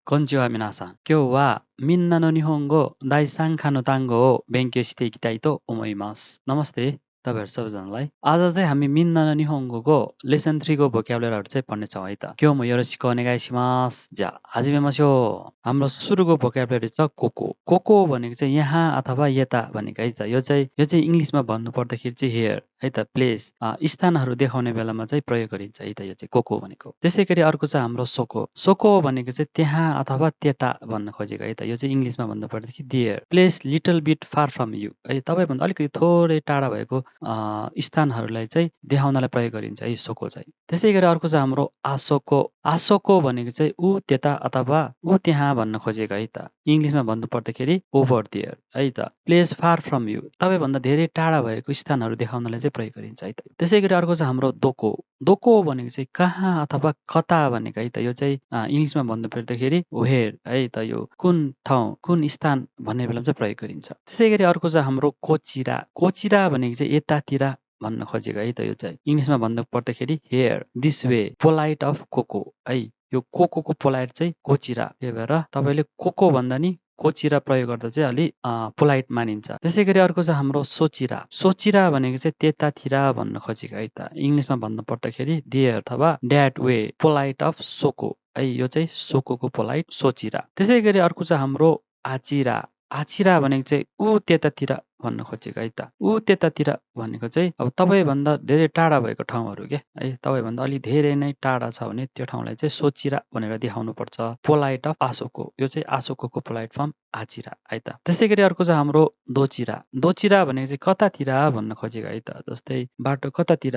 こんにちは皆さん。今日はみんなの日本語第3課の単語を勉強していきたいと思います。नमस्ते तपाईहरु सबैजनालाई। आज चाहिँ हामी मिन्नाの日本語को लेसन 3 को भोक्याबुलरीहरु चाहिँ पढ्नेछौँ है त।今日もよろしくお願いします。じゃあ始めましょう। हाम्रो सुरुको भोक्याबुलरी छ कोको। कोको भनेको चाहिँ यहाँ अथवा यता भनेको है त। यो चाहिँ इंग्लिशमा भन्नु पर्दाखेरि चाहिँ हियर है त प्लेस स्थानहरु देखाउने बेलामा चाहिँ प्रयोग गरिन्छ है त यो चाहिँ कोको भनेको। त्यसैगरी अर्को छ हाम्रो सोको। सोको भनेको चाहिँ त्यहाँ अथवा त्यता भन्न खोजेको है त। यो चाहिँ इंग्लिशमा भन्नु पर्दाखेरि their place little bit far from you है तपाईभन्दा अलिकति थोरै टाढा भएको स्थानहरुलाई चाहिँ देखाउनलाई प्रयोग गरिन्छ है सोको चाहिँ। त्यसैगरी अर्को छ हाम्रो आसोको। आसोको भनेको चाहिँ उ त्यता अथवा उ त्यहाँ भन्न खोजेको है त। इंग्लिशमा भन्नु पर्दाखेरि ओभर देयर है त। प्लेस फार फ्रम यु तपाईभन्दा धेरै टाढा भएको स्थानहरु देखाउनलाई चाहिँ प्रयोग गरिन्छ है त। त्यसैगरी अर्को छ हाम्रो दोको। दोको भनेको चाहिँ कहाँ अथवा कता भनेको है त। यो चाहिँ इंग्लिशमा भन्नु पर्दाखेरि वेयर है त। यो कुन ठाउँ कुन स्थान भन्ने बेलामा चाहिँ प्रयोग गरिन्छ। त्यसैगरी अर्को छ हाम्रो कोचिरा। कोचिरा भनेको चाहिँ यतातिर भन्न खोजेको है त। यो चाहिँ इंग्लिशमा भन्नु पर्दाखेरि here this way polite of coco है। यो कोको को पोलाइट चाहिँ कोचिरा। त्यही भएर तपाईले कोको भन्दा नि कोचिरा प्रयोग गर्दा चाहिँ अलि पोलाइट मानिन्छ। त्यसैगरी अर्को छ हाम्रो सोचिरा। सोचिरा भनेको चाहिँ त्यतातिर भन्न खोजेको है त। इंग्लिशमा भन्नु पर्दाखेरि देयर अथवा दैट वे पोलाइट अफ सोको है। यो चाहिँ सोकोको पोलाइट सोचिरा। त्यसैगरी अर्को छ हाम्रो आचिरा। आचिरा भनेको चाहिँ उ त्यतातिर भन्न खोजेको है त। उ त्यतातिर भनेको चाहिँ अब तपाईभन्दा धेरै टाढा भएको ठाउँहरु के है। तपाईभन्दा अलि धेरै नै टाढा छ भने त्यो ठाउँलाई चाहिँ सोचिरा भनेर देखाउनु पर्छ। पोलाइट अफ आसोको। यो चाहिँ आसोकोको पोलाइट फर्म आचिरा है त। त्यसैगरी अर्को छ हाम्रो दोचिरा। दोचिरा भनेको चाहिँ कतातिर भन्न खोजेको है त। जस्तै बाटो कतातिर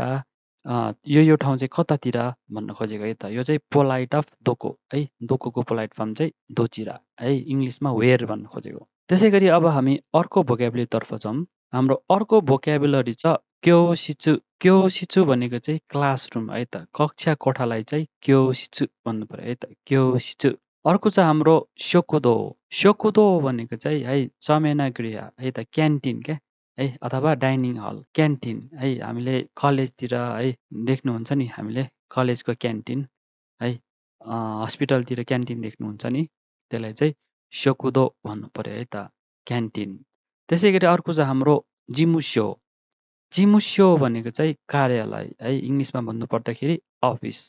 यो ठाउँ चाहिँ कतातिर भन्न खोजेको है त। यो चाहिँ पोलाइट अफ दोको है। दोकोको पोलाइट फर्म चाहिँ दोचिरा है। इंग्लिशमा वेयर भन्न खोजेको। त्यसैगरी अब हामी अर्को भोक्याबुलरी तर्फ जाउँ। हाम्रो अर्को भोक्याबुलरी छ क्योसिचु। क्योसिचु भनेको चाहिँ क्लासरुम है त। कक्षा कोठालाई चाहिँ क्योसिचु भन्नु पर्यो है त। क्योसिचु। अर्को छ हाम्रो शोकुदो। शोकुदो भनेको चाहिँ है चमेना गृह है त। क्यान्टिन के है अथवा डाइनिङ हल क्यान्टिन है। हामीले कलेजतिर है देख्नुहुन्छ नि हामीले कलेजको क्यान्टिन है अस्पतालतिर क्यान्टिन देख्नुहुन्छ नि त्यसलाई चाहिँ शोकुदो भन्नु पर्यो है त क्यान्टिन। त्यसैगरी अर्को छ हाम्रो जिमुस्यो। जिमुस्यो भनेको चाहिँ कार्यालय है। इंग्लिशमा भन्नु पर्दाखेरि अफिस।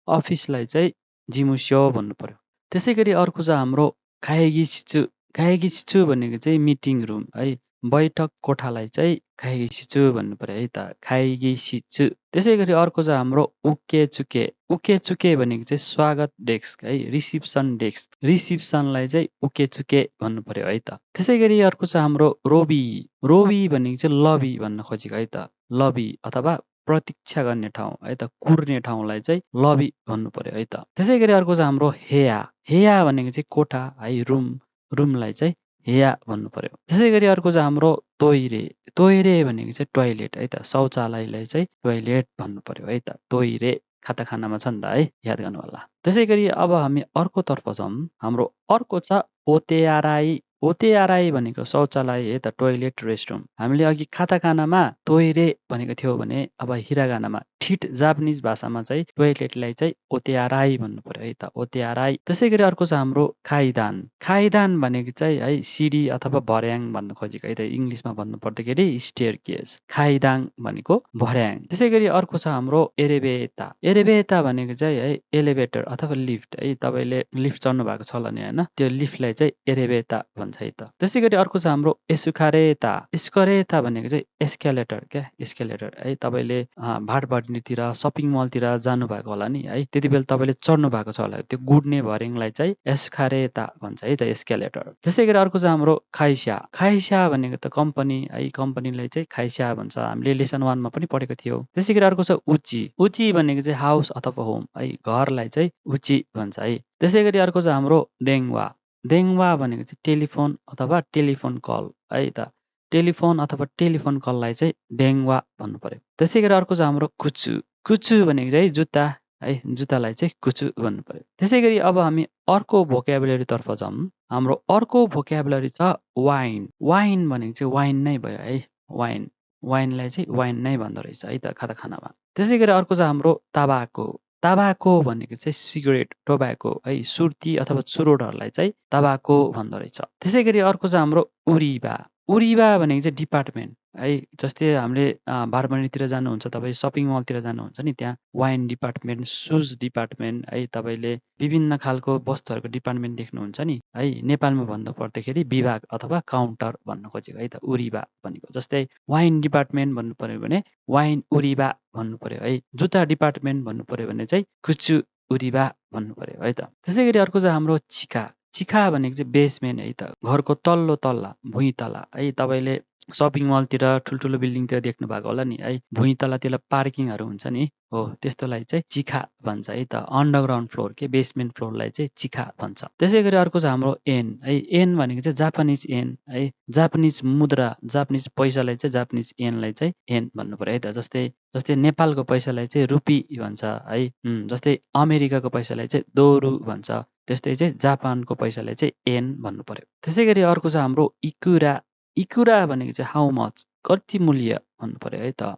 अफिसलाई चाहिँ जिमुस्यो भन्नु पर्यो। त्यसैगरी अर्को छ हाम्रो काइगिसिचु। काइगिसिचु भनेको चाहिँ मिटिङ रुम है। बैठक कोठालाई चाहिँ काइगिसिचु भन्नु पर्यो है त। काइगिसिचु। त्यसैगरी अर्को छ हाम्रो उकेचुके। उकेचुके भनेको चाहिँ स्वागत डेस्क है। Reception desk. रिसिप्सनलाई चाहिँ उकेचुके भन्नु पर्यो है त। त्यसैगरी अर्को छ हाम्रो रोबी। रोबी भनेको चाहिँ लबी भन्न खोजेको है त। लबी अथवा प्रतीक्षा गर्ने ठाउँ है त। कुर्ने ठाउँलाई चाहिँ लबी भन्नु पर्यो है त। त्यसैगरी अर्को छ हाम्रो हेया। हेया भनेको चाहिँ कोठा है रुम। रुमलाई चाहिँ हेया भन्नु पर्यो। त्यसैगरी अर्को छ हाम्रो तोइरे। तोइरे भनेको चाहिँ टोयलेट है त। शौचालयलाई चाहिँ टोयलेट भन्नु पर्यो है त। तोइरे खाताखानामा छ नि त है याद गर्नु होला। त्यसैगरी अब हामी अर्को तर्फ जाउँ। हाम्रो अर्को छ ओतेयाराई। ओतेयाराई भनेको शौचालय है त। Toilet restroom. हामीले अघि खाताखानामा तोइरे भनेको थियो भने अब हिरागानामा ठिट जापानिज भाषामा चाहिँ टोयलेटलाई चाहिँ ओतेयाराई भन्नु पर्यो है त। ओतेयाराई। त्यसैगरी अर्को छ हाम्रो खाइदान। खाइदान भनेको चाहिँ है सिडी अथवा भर्याङ भन्न खोजेको है त। इंग्लिशमा भन्नु पर्दाखेरि स्टेयरकेस। खाइदाङ भनेको भर्याङ। त्यसैगरी अर्को छ हाम्रो एरेबेता। एरेबेता भनेको चाहिँ है एलिभेटर अथवा लिफ्ट है। तपाईले लिफ्ट चढ्नु भएको छ होला नि हैन। त्यो लिफ्टलाई चाहिँ एरेबेता भन्छ है त। त्यसैगरी अर्को छ हाम्रो एसुकारेता। एसुकारेता भनेको चाहिँ एस्केलेटर क्या एस्केलेटर है। तपाईले भाटभट्टीतिर सपिङ मलतिर जानु भएको होला नि है। त्यतिबेला तपाईले चढ्नु भएको छ होला त्यो गुड्ने भर्याङलाई चाहिँ एसुकारेता भन्छ है त एस्केलेटर। त्यसैगरी अर्को छ हाम्रो खाइस्या। खाइस्या भनेको त कम्पनी है। कम्पनीलाई चाहिँ खाइस्या भन्छ। हामीले लेसन 1 मा पनि पढेको थियौ। त्यसैगरी अर्को छ उची। उची भनेको चाहिँ हाउस अथवा होम है। घरलाई चाहिँ उची भन्छ है। त्यसैगरी अर्को छ हाम्रो देङवा। देङवा भनेको चाहिँ टेलिफोन अथवा टेलिफोन कल है त। टेलिफोन अथवा टेलिफोन कललाई चाहिँ देङवा भन्नु पर्यो। त्यसैगरी अर्को छ हाम्रो कुचु। कुचु भनेको चाहिँ जुत्ता है। जुत्तालाई चाहिँ कुचु भन्नु पर्यो। त्यसैगरी अब हामी अर्को भोक्याबुलरी तर्फ जाउँ। हाम्रो अर्को भोक्याबुलरी छ वाइन। वाइन भनेको चाहिँ वाइन नै भयो है। वाइन। वाइनलाई चाहिँ वाइन नै भन्दो रहेछ है त खाताखानामा। त्यसैगरी अर्को छ हाम्रो ताबाको। ताबाको भनेको चाहिँ सिगरेट टोब्याको है सुर्ती अथवा चुरोटहरूलाई चाहिँ ताबाको भन्दो रहेछ। त्यसै गरी अर्को छ हाम्रो उरिबा। उरिबा भनेको चाहिँ डिपार्टमेन्ट है। जस्तै हामीले बारमणीतिर जानुहुन्छ, तपाईँ सपिङ मलतिर जानुहुन्छ नि, त्यहाँ वाइन डिपार्टमेन्ट, सुज डिपार्टमेन्ट है, तपाईँले विभिन्न खालको वस्तुहरूको डिपार्टमेन्ट देख्नुहुन्छ नि है। नेपालमा भन्नु पर्दाखेरि विभाग अथवा काउन्टर भन्नु खोजेको है त, उरिबा भनेको। जस्तै वाइन डिपार्टमेन्ट भन्नु पर्यो भने वाइन उरिबा भन्नु पर्यो है। जुत्ता डिपार्टमेन्ट भन्नु पर्यो भने चाहिँ कुचु उरिबा भन्नु पर्यो है त। त्यसै गरी अर्को चाहिँ हाम्रो चिखा। चिखा भनेको चाहिँ बेसमेन्ट है त, घरको तल्लो तल्ला भुइँ तला है। तपाईँले सपिङ मलतिर ठुल्ठुलो बिल्डिङतिर देख्नु भएको होला नि है, भुइँ तलातिर पार्किङहरू हुन्छ नि, हो त्यस्तोलाई चाहिँ चिखा भन्छ है त। अन्डरग्राउन्ड फ्लोर के बेसमेन्ट फ्लोरलाई चाहिँ चिखा भन्छ। त्यसै गरी अर्को छ हाम्रो एन है। एन भनेको चाहिँ जापानिज एन है। जापानिज मुद्रा, जापानिज पैसालाई चाहिँ जापानिज एनलाई चाहिँ एन भन्नु पर्यो है त। जस्तै जस्तै नेपालको पैसालाई चाहिँ रुपी भन्छ है। जस्तै अमेरिकाको पैसालाई चाहिँ दोरु भन्छ। त्यस्तै चाहिँ जापानको पैसालाई चाहिँ एन भन्नु पर्यो। त्यसै गरी अर्को छ हाम्रो इकुरा। इकुरा भनेको चाहिँ हाउ मच, कति मूल्य भन्नु पर्यो है त।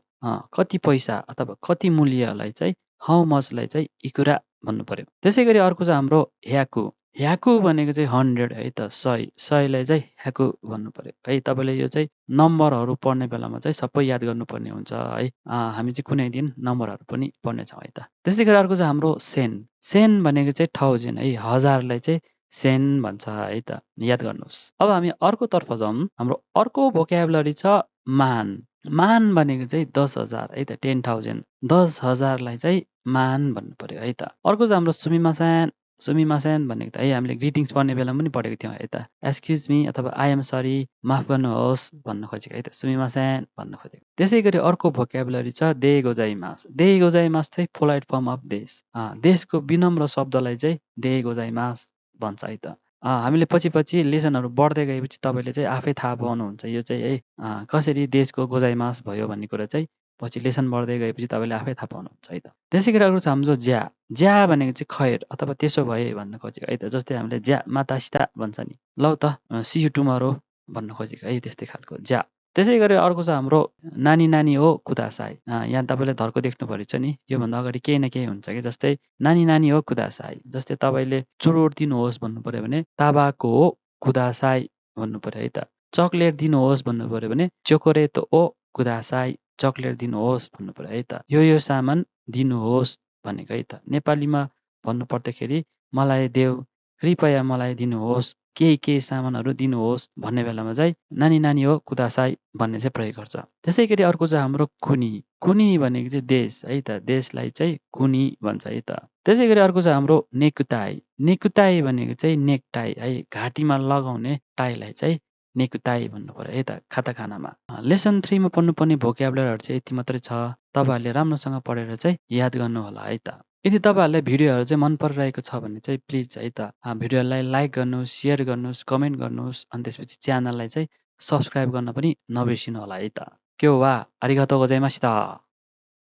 कति पैसा अथवा कति मूल्यलाई चाहिँ हाउ मचलाई चाहिँ इकुरा भन्नु पर्यो। त्यसै गरी अर्को छ हाम्रो ह्याकु। ह्याकु भनेको चाहिँ 100 है त, 100, 100लाई चाहिँ ह्याकु भन्नु पर्यो है। तपाईँले यो चाहिँ नम्बरहरू पढ्ने बेलामा चाहिँ सबै याद गर्नुपर्ने हुन्छ है। हामी चाहिँ कुनै दिन नम्बरहरू पनि पढ्नेछौँ है त। त्यसै गरी अर्को चाहिँ हाम्रो सेन। सेन भनेको चाहिँ 1000 है, 1000लाई चाहिँ सेन भन्छ है त, याद गर्नुहोस्। अब हामी अर्कोतर्फ जाउँ। हाम्रो अर्को भोक्याबुलरी छ मान। मान भनेको चाहिँ 10,000 है त, 10,000, 10,000लाई चाहिँ मान भन्नु पर्यो है त। अर्को चाहिँ हाम्रो सुमिमासेन। सुमिमासेन भनेको त है हामीले ग्रिटिङ्स पढ्ने बेलामा पनि पढेको थियौँ है त। एक्सक्युज मी अथवा आई एम सरी, माफ गर्नुहोस् भन्नु खोजेको है त, सुमिमासेन भन्नु खोजेको। त्यसै गरी अर्को भोक्याबुलरी छ दे गोजाइमास। दे गोजाइमास चाहिँ पोलाइट फर्म अफ देश। देशको विनम्र शब्दलाई चाहिँ दे गोजाइमास भन्छ है त। हामीले पछि पछि लेसनहरू बढ्दै गएपछि तपाईँले चाहिँ आफै थाहा पाउनुहुन्छ यो चाहिँ है कसरी देशको गोजाइमास भयो भन्ने कुरा चाहिँ पछि लेसन बढ्दै गएपछि तपाईँले आफै थाहा पाउनुहुन्छ है त। त्यसै गरी अर्को छ हाम्रो ज्या। ज्या भनेको चाहिँ खैर अथवा त्यसो भए भन्नु खोजेको है त। जस्तै हामीले ज्या मातासिता भन्छ नि, लौ त सी यु टुमरो भन्नु खोजेको है, त्यस्तै खालको ज्या। त्यसै गरी अर्को छ हाम्रो नानी नानी हो कुदासाई। यहाँ तपाईँले धर्को देख्नु परेछ नि, योभन्दा अगाडि केही न केही हुन्छ कि। जस्तै नानी नानी हो कुदासाई, जस्तै तपाईँले चुरोट दिनुहोस् भन्नु पर्यो भने ताबाको हो कुदासाई भन्नु पर्यो है त। चक्लेट दिनुहोस् भन्नु पर्यो भने चोकोरेट ओ कुदासाई, चक्लेट दिनुहोस् भन्नु पर्यो है त। यो सामान दिनुहोस् भनेको है त। नेपालीमा भन्नु पर्दाखेरि मलाई देऊ, कृपया मलाई दिनुहोस्, केही सामानहरू दिनुहोस् भन्ने बेलामा चाहिँ नानी नानी हो कुदासाई भन्ने चाहिँ प्रयोग गर्छ। त्यसै गरी अर्को चाहिँ हाम्रो कुनी। कुनी भनेको चाहिँ देश है त, देशलाई चाहिँ कुनी भन्छ है त। त्यसै गरी अर्को चाहिँ हाम्रो नेकुताई। नेकुताई भनेको चाहिँ नेकटाई है, घाँटीमा लगाउने टाईलाई चाहिँ नेकुताई भन्नु पर्यो है त खाता खानामा। लेसन 3मा पढ्नुपर्ने भोक्याबुलरीहरू चाहिँ यति मात्रै छ। तपाईँहरूले राम्रोसँग पढेर चाहिँ याद गर्नु होला है त। यदि तपाईँहरूलाई भिडियोहरू चाहिँ मन परिरहेको छ भने चाहिँ प्लिज है त भिडियोलाई लाइक गर्नुहोस्, सेयर गर्नुहोस्, कमेन्ट गर्नुहोस्, अनि त्यसपछि च्यानललाई चाहिँ सब्सक्राइब गर्न पनि नबिर्सिनु होला है त। क्यो वा आरिगातो गोजाइमासिता।